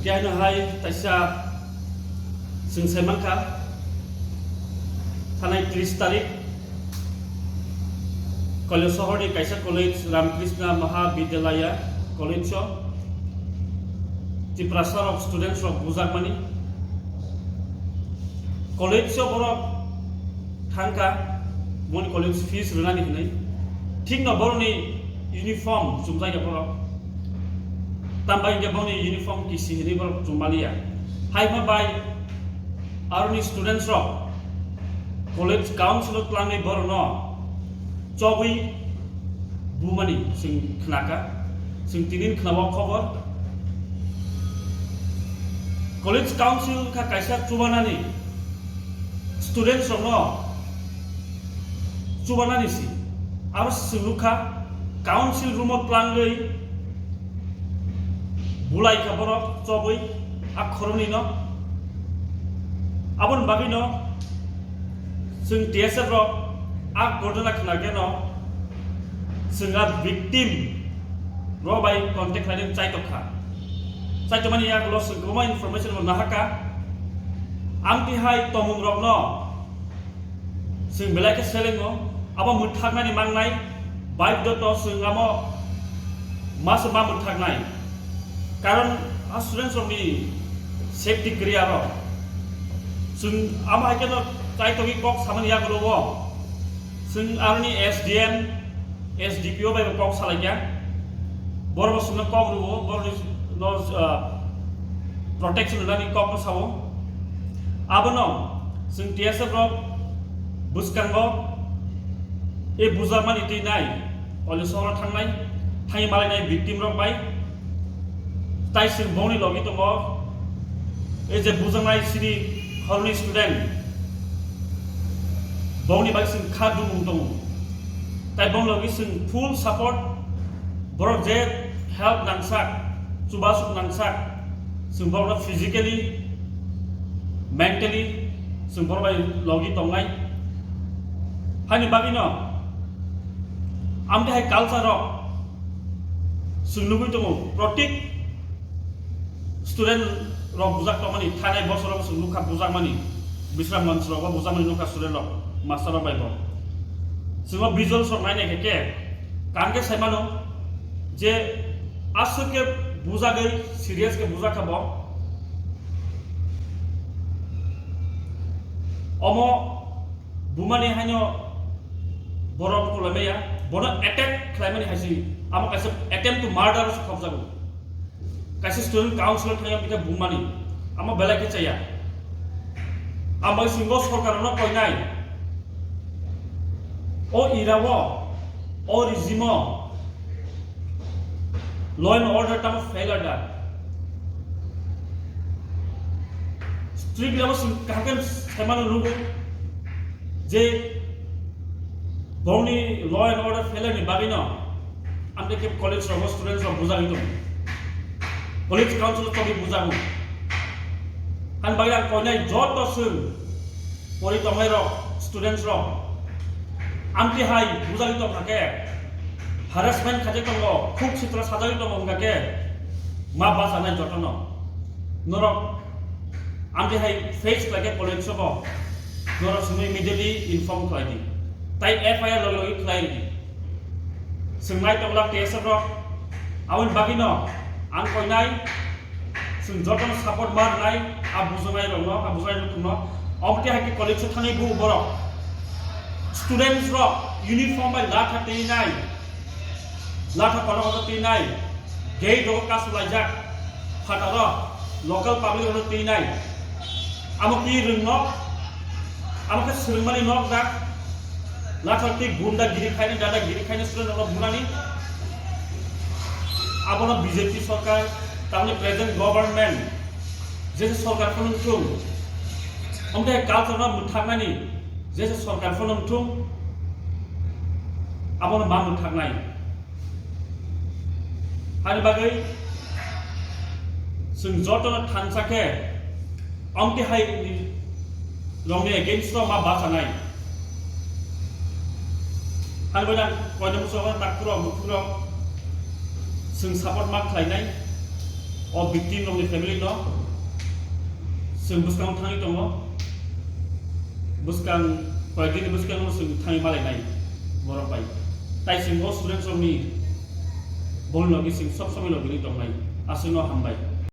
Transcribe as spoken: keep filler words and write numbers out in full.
Kehaino hai taisa chwng sai mankha, thanai tris tarik Kailashahar ni kaisa college, Ramakrishna Mahavidyalaya college o Tiprasa rok, students rok bujakmani. College o borok thangkha, boni college fees rwnani hinwi. Thikno borokni uniform chumjakya borok. Tambai hwnkhe boni uniform kisi hinwi borok chumbaliya. Haima bai aroni students rok college council o twlangwi borokno chobwi bumani chwng khnakha, chwng tinin khna o khobor. College council kha kaisa chubanani students rokno chubanani si. Abo chwng nukha council room o twlangwi bulai kha borok chobwi a khoroknwi no. Aboni bagwi no chwng T S F rok a ghotona khna khe no chwng a victim rok bai contact khlainani chaitok kha. Chaitokmani yagulo chwng kwbangma information bo nahakha. Amtwi hai tongmung rokno chwng belai khe selengo, abo mwthaknani mangnai, baidhyoto chwng amo masa ma mwthaknai. Karon a students rokni safety kwrwi aro. Chwng amo hai kheno chaitokgwi kok samani yagulo o. Chwng aroni S D M, S D P O bai bo kok salaikha. Borok bo chwngno kok rwo, borokno, ah, protection rwnani kokno sao. Abono chwng T S F rok bwskango e bujakmani twi nai, Kailashahar thangnai, thangwi malainai victim rok bai. Tai chwng bongni logi tongo, e je bujaknai chini horni student, bongni bai chwng kha dumung tongo. Tai bong logi chwng full support, borok je help nangsak, chubasuk nangsak, chwng borokno physically, mentally chwng borok bai logi tongnai. Haini bagwino amtwi hai culture rok chwng nugwi tongo, protik student rok bujak tongmani, thanai bosor rok chwng nukha bujakmani, Bishram Manch rok bo bujakmani nukha student rok, master rok bai bo. Chwng o visuals rok nainai khe khe, kaham khe sai mano je aswk khe bujagwi serious khe bujak kha bo. Omo bumani haino borok kulai maya, bono attack khlaimani hai se, amo kaisa attempt to murder se khobjago. Kaisa student council thangya bikhe bumani, amo belai khe chaya. Amo singo sorkar no koinai, o ira o, o regime o, law and order tamo failure da. Strictly abo chwng kaham khe saimano nugo je borokni law and order failure ni bagwino amtwi khe college rogo students rok bujagwi tongo, college council o tongwi bujago. Ani bagwi ang koinai joto chwng pori tongnai rok, students rok, amtwi hai bujagwi tongkha khe, harassment khaijak tongo, khuk sitra sajagwi tongo wngkha khe, ma bachanai jotono. Norok amtwi hai face khlai khe college o, norok chwngno immediately inform khlai di, tai F I R logi logi khlai rw di. Chwng nai tongla T S F rok, aboni bagwino ang koinai chwng jotono support ma rwnai, a bujaknai rokno, a bujaknai nukhungno. Omo tei hai khe college o thangwi bo borok students rok uniform bai latha twi nai, latha kono kono twi nai, gate rogo kasu laijak, phataro local public rokno twi nai. Amo ki rwngno, amo khe swrwngmani nok da, latha twi gunda giri khaini, dada giri khaini student rokno bunani. Abono B J P sorkar, tamni present government, je se sorkar phano wngthung, omo tei culture no mwthaknani je se sorkar phano wngthung, abono ma mwthaknai. Ani bagwi chwng jotono thansa khe, amtwi hai rokni against o ma bachanai. Ani bagwi ang koina muchungo takhurok, mukhungrok chwng support ma khlainai. O victim rokni family no chwng bwskango thangwi tongo. Bwskang, koyekdini bwskango chwng thangwi malainai borok bai. Tai chwng o students rokni bol logi chwng sob somoi logi tongnai. Aswkno hambai.